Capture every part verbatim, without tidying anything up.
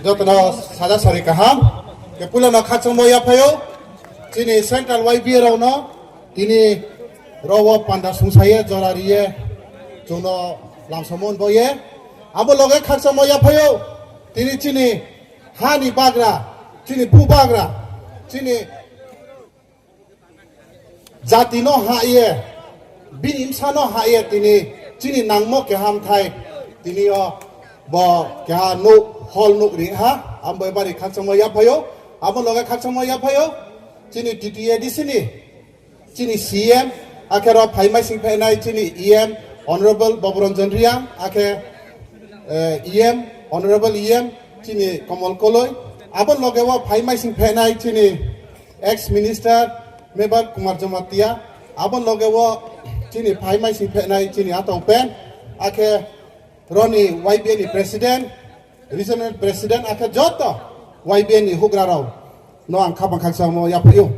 Joto no saja sari kaham. Khe puila no khakchangmo yaphai ou. Chini Central Y B A rao no tini ro wo panda sungsa ye jora ri ye chung no lamsamo bo ye. Abo loge khakchangmo yaphai ou. Tini chini ha ni bagra, chini bubagra, chini jati no hah ye, bini bsa no hah ye tini chini nangmo keha mthai tini yo bo keha nouh, hall nouh ri ha, abo bari khakchangmo yaphai ou, abo loge khakchangmo yaphai ou, chini T T A D C ni, chini C M, akhe ro phai maising phainai chini E M, Honorable Boboranjan Reang, akhe, E M, Honorable E M, chini Komol Koloi, abo loge wo phai maising phainai chini ex minister Mebar Kumar Jamatia, abo loge wo chini phai maising phainai chini Atau Pen, akhe roni Y B A ni president, regional president, akhe joto Y B A ni houhgra rao no ang khabang khakchangmo yaphai ou.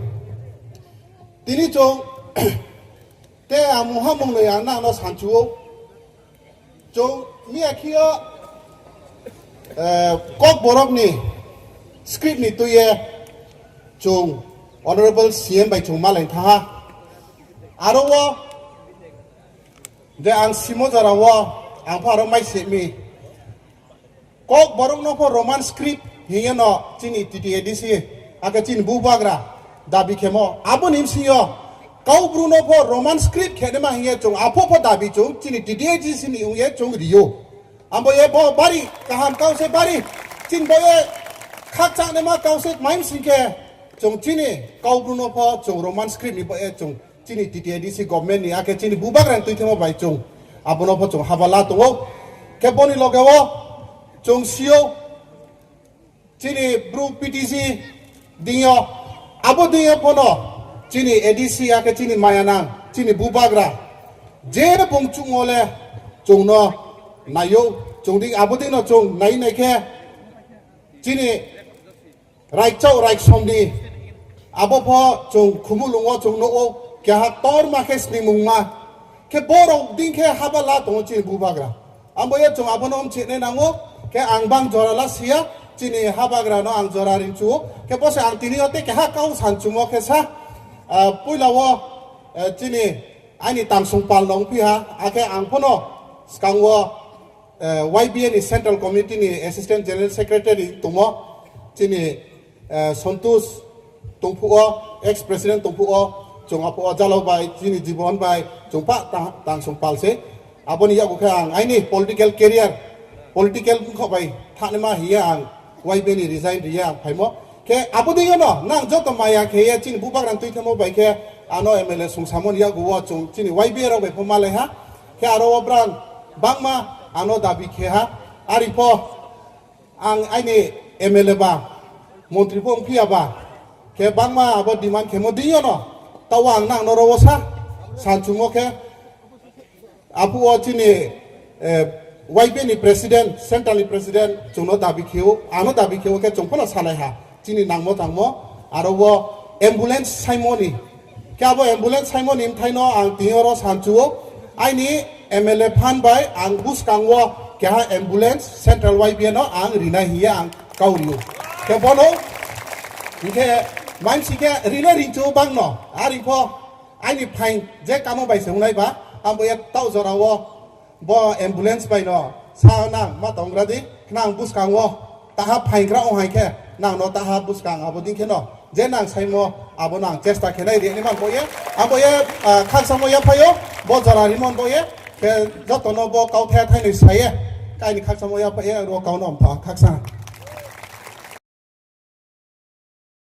Tini chung te ang mungha mungnoi ang nang no sanchu ou. Chung miya khe yo, Kokborok ni script ni tui ye chung Honorable C M bai chung malai thanng ha. Aro wo je ang simo jora wo ang pho aro mai se mi. Kokborok no pho Roman script hing ye no chini T T A D C, akhe chini bubagra dabi khemo. Abo ni bsing yo Kaubru no pho Roman script khe naima hing ye chung apho pho dabi chung chini T T A D C ni ong ye chung ri ou. Abo ye bo bari kaham kau se bari. Chini bo ye khakchangnaima kau se mai bsing khe chung chini Kaubru no pho chung Roman script ni bo ye chung chini T T A D C government ni akhe chini bubagra ni tuithemo bai chung abo no pho chung haba la tong ou. Khe bo ni loge wo chung si ou chini Bru P T C deing yo, abo deing yo pho no chini A D C akhe chini mayanang, chini bubagra, je bung chungmo le chung no nai ou, chung di abo deing no chung nai nai khe chini raikchao raiksom ni abo pho chung Khumulwng wo chung nuh ou, keha ktorma khe sningmungma. Khe borok deing khe haba la tong ou chini bubagra. Abo ye chung abo no mchihnai nang ou, khe ang bang jora la si ya, chini habagra no ang jora rinchu ou. Khe bo se ang tini yo tei keha kau sanchumo khe sa, poila wo, chini aini tangsong pal no ongphi ha, akhe ang pho no skang wo, Y B A ni Central Committee ni Assistant General Secretary tongmo, chini, Santosh tongphuh wo, ex president tongphuh wo, chung aphuh wo Jalao bai, chini Jibon bai, chung pah ta-, tangsong pal se. Abo ni yakgu khe ang aini political career, political bkhaoh bai thanngnaima hing ye ang Y B A ni resign ri ye ang phaimo. Khe abo deing yo no nang joto maya khe ye chini bubagra ni tuithemo bai khe ano M L A sungsamo ni yakgu wo chung chini Y B A rao bai pho malai ha. Khe aro wo brang bangma ano dabi khe ha. Are pho ang aini M L A ba, montri pho ongphi ya ba, khe bangma abo demand khemo deing yo no, taoh ang nang no ro wo sa, sanchumo khe, aphuh wo chini, Y B A ni president, central ni president chung no dabi khe ou, ano dabi khe ou khe chung pho no salai ha, chini nangmo tangmo, aro wo ambulance saimo ni, khe abo ambulance saimo ni bthai no ang tini yo ro sanchu ou, aini M L A fund bai ang buskang wo keha ambulance central Y B A no ang rinai hing ye ang kau ri ou. Khe bo no, hing khe mansi khe ri le rinchu ou bang no, are pho aini phaing je kamo bai se ongnai ba, abo ye taoh jora wo bo ambulance bai no sa nang ma tong gra di, khnang buskang wo taha phaing gra ong hai khe, nang no taha buskang abo deing khe no, je nang saimo abo no ang chesta khe nai ri ni man bo ye, abo ye, khakchangmo yaphai ou, bo jora ri man bo ye, khe joto no bo kauthai thainoi sa ye, aini khakchangmo yaphai ye, ro kau no mtha khakchang.